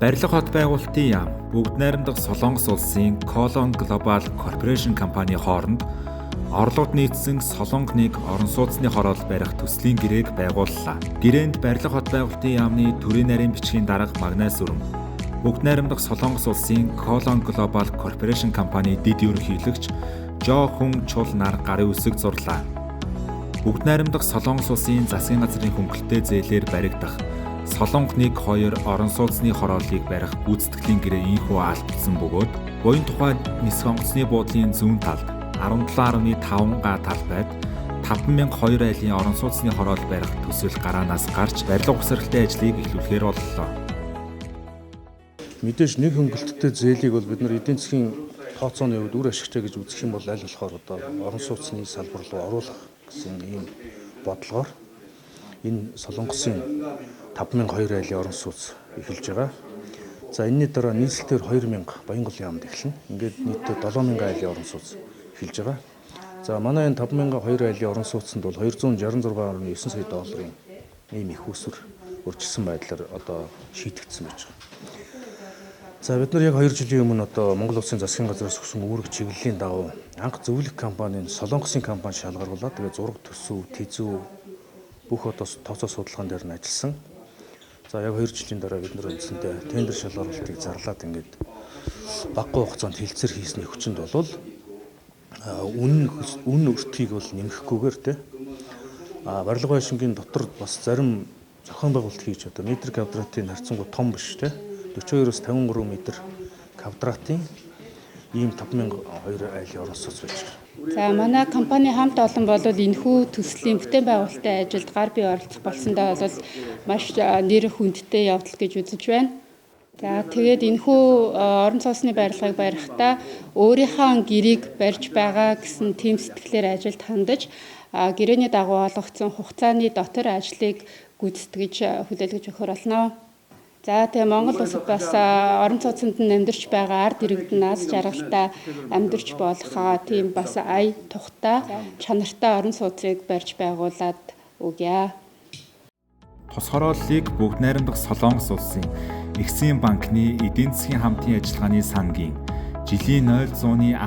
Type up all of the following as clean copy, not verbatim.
Барилга хот байгуулалтын яам Бүгд найрамдах Солонгос улсын Kolon Global Corporation компани хооронд орлогод нийцсэн Солонгоныг орон сууцны хороолол барих төслийн гэрээг байгууллаа. Гэрээнд Барилга хот байгуулалтын яамны төрийн нарийн бичгийн дарга Магнай Сүрэн, Бүгд найрамдах Солонгос улсын Kolon Global Corporation компани дэд ерөнхийлөгч Жо Хүн Чул нар гарын үсэг зурлаа. Бүгд найрамдах Солонгос улсын засгийн газрын хөнгөлөлттэй зээлээр баригдах Солонгоныг 2 орон сууцны хорооллыг барих гүйцэтгэлийн гэрээ ийнхүү алдсан бөгөөд буян тухай нисэх онгоцны буудлын зүүн талд 17.5 га талбайд 5002 айлын орон сууцны хороол барих төсөл гараанаас гарч барилга угсралтай ажлыг эхлүүлэхээр боллоо. Мэдээж нэг хөнгөлөлттэй зээлийг бол бид нар эдийн засгийн тооцооны хувьд үр ашигтай гэж үзэх юм бол аль болохоор одоо орон сууцны салбар руу оруулах гэсэн ийм бодлогоор энэ Солонгосын 5002 айлын орон сууц эхэлж байгаа. За, энэний дараа нийслэлээр 2000 Баянголын яамд эхэлнэ. Ингээд нийтдээ 7000 айлын орон сууц эхэлж байгаа. За, манай энэ 5002 айлын орон сууцанд бол 266.9 сая долларын ийм их усвэр урьдчилсан байдлаар одоо шийдэгдсэн байж байгаа. За, бид нар яг 2 жилийн өмнө одоо Монгол Улсын засгийн газраас өгсөн үүрэг чиглэлийн дагуу анх зөвлөх компанийн Солонгосын компани шалгаруулаад, тэгээ зураг төсөв, тэзүү бүх одоо тооцоо судалгаан дээр нь ажилласан. За, яг 2 жилийн дараа бид нар үндсэндээ тендер шалгаруулалтыг зарлаад, ингээд багагүй хугацаанд хэлцээр хийсний хүчинд бол үнэ өртгийг бол нэмэхгүйгээр те барилга байшингийн дотор бас зарим зохион байгуулалт хийж, одоо метр квадратын харьцангуй том биш те 42-оос 53 метр квадратын ийм 5002 айлын орон сууц байж байгаа. За, манай компани хамт олон бол энэхүү төслийн бүтээн байгуулалтын ажилд гар бие оролцох болсондоо бол маш нэр хүндтэй явдал гэж үзэж байна. За, тэгээд энэхүү орон сууцны барилгыг барихтаа өөрийнхөө гэрийг барьж байгаа гэсэн тийм сэтгэлээр ажилд хандаж, гэрээний дагуу олгогдсон хугацааны дотор ажлыг гүйцэтгэж хүлээлгэж өгөхөр болно. За, тэгээ Монгол улсад бас орон сууцнд нь амьдарч байгаа ард иргэд нь аз жаргалтай амьдарч болох тийм бас ая тухтай чанартай орон сууцыг барьж байгуулад өгье. Тус хорооллыг Бүгд найрамдах Солонгос улсын Эксим банкны эдийн засгийн хамтын ажиллагааны сангийн жилийн 0.15%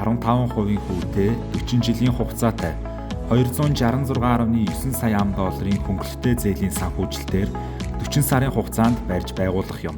хүүтэй 40 жилийн хугацаатай 266.9 сая ам долларын хөнгөлөлттэй зээлийн санхүүжилтээр 40 сарын хугацаанд барьж байгуулах юм.